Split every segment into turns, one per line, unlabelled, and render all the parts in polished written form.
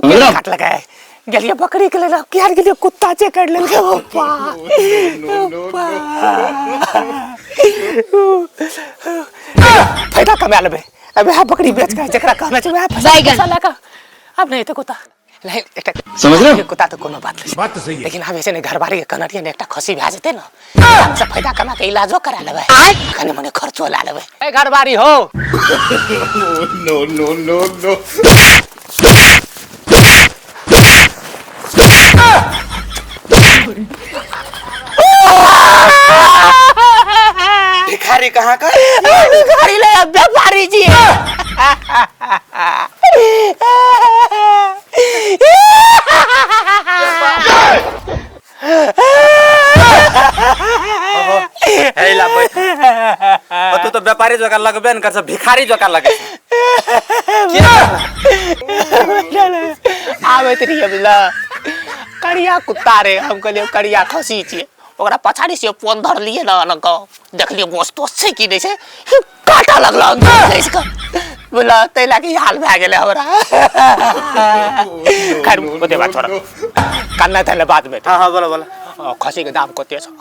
कुत्ते ने काटलकै। गेलियै बकरी के लेल, किया गेलियै कुत्ता जे काटि लेलकै। पप्पा, पप्पा, फायदा कमा लेबै। अब वएह बकरी बेच के जकरा कहना छै वएह पैसा
बैगन।
पैसा लए कऽ आब नहि हेतै कुत्ता नहीं एकटा।
समझ रहे हो?
कुत्ता तऽ कोनो बात नहीं।
बात तो सही है।
लेकिन आब ऐसे नहीं, घरवाली के कहना रहियै ने, एकटा खसी भए जेतै ने, से फायदा कमा के इलाजो करा लेबै, कनि मनि खर्चो ला लेबै। ए घरवारी हो।
No, no, no, no.
भिखारी कहाँ का?
भिखारी ले व्यापारी जी।
हे ला बैठ। ओ तू तो व्यापारी जका लगबे न कर, सब भिखारी जका लगे छै।
आबैत रहियै बुझल, करिया कुत्ता रे। हम कहलियै करिया खसी छियै। ओकरा पछाड़ी से पोन धरलियै ने, एना कऽ देखलियै गोस तोस छै कि नहि छै, काटा लगल अंदर घुसि कऽ बुझल, ताहि लए कऽ ई हाल भए गेलै हमरा। खैर, ओते बात छोड़, कन्ना थैले बाद में।
हाँ हाँ, बोलो बोलो।
खसी के दाम कते छौ?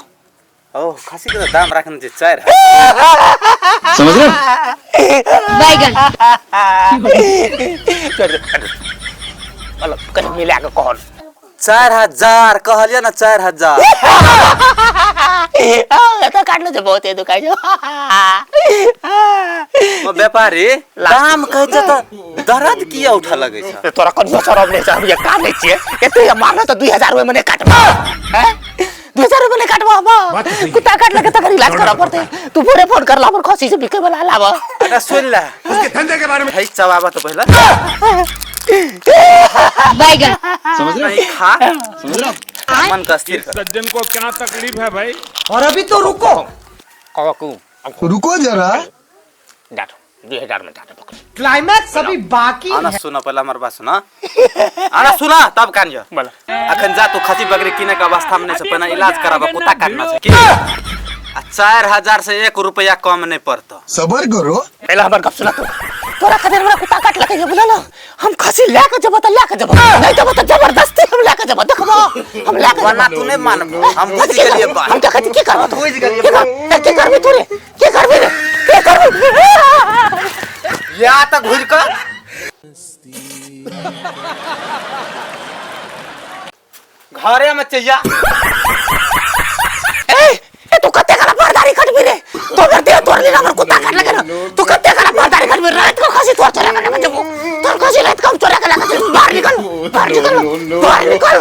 ओ खसी के तो दाम राखने छै 4000।
समझ रहे हो?
बैगन।
छोड़ दे। मतलब कनि मिला कऽ कहल।
4000 कहलियै ने, 4000।
एतऽ काटलो छै, बहुते दुखाइ छै।
ओ व्यापारी, दाम कहै छै तऽ दर्द किया उठऽ लगै छै?
तोरा कनियो शरम नहि छै? हम ये कानै छियै एते, मारलो तऽ 2000 ओहिमे नहि काटबो? हैं, 2000 रुपये नहि काटबो हम?
बात तऽ सही है।
कुत्ता काटलकै तकर इलाज करऽ पड़तै। तू भोरे फोन करला पर खसी से बिकै वाला लाब।
अच्छा सुन ले।
उसके धंधे के बारे में
है चबाबा तऽ पहिले।
बैगन।
समझ रहे हो?
नहीं खा।
समझ रहे हो?
मन का स्थिर कर।
सज्जन को क्या तकलीफ है भाई?
और अभी तो रुको।
कहू।
रुको जरा।
डाटो, 2000 में डाटो पकड़।
क्लाइमैक्स अभी बाकी
आना
है।
सुन, पहिले हमर बात सुन। आना सुन तब कान जो।
बोला।
अखन जा तू, खसी बकरी किने के अवस्था में नहीं छै, पहिने इलाज कराबऽ, कुत्ता काटना छै की। आ 4000 से 1 रुपया कम नहीं पड़तो।
सबर करो।
पहले हमर गप सुना तू। तोरा खातिर हमरा कुत्ता काटलकै ये, बुझल? हम खसी लए के जेबो तऽ लए के जेबो, नहीं देबो तऽ जबरदस्ती हम लए के जेबो। देखबो, हम लए के
वरना
जेबो।
तू नहीं मानबो, हम बुझि गेलियै बात।
हम देखै छी की करबो तू।
बुझि गेलियै।
की कर, की करबी तू रे? की करबी रे? की करबी?
या तऽ घुरि कऽ घरे में चैया।
ए ए, तू कते कला परदारी कटबी रे? तो अगर दे तोड़ लेना, हमर कुत्ता काट लगे ना। तू कते कला परदारी कटबी? रात को खसी तोड़ चोरा के लेके जेबो। तोर खसी रात को हम चोरा के लेके जेबो। बाहर निकल, बाहर निकल, बाहर निकल।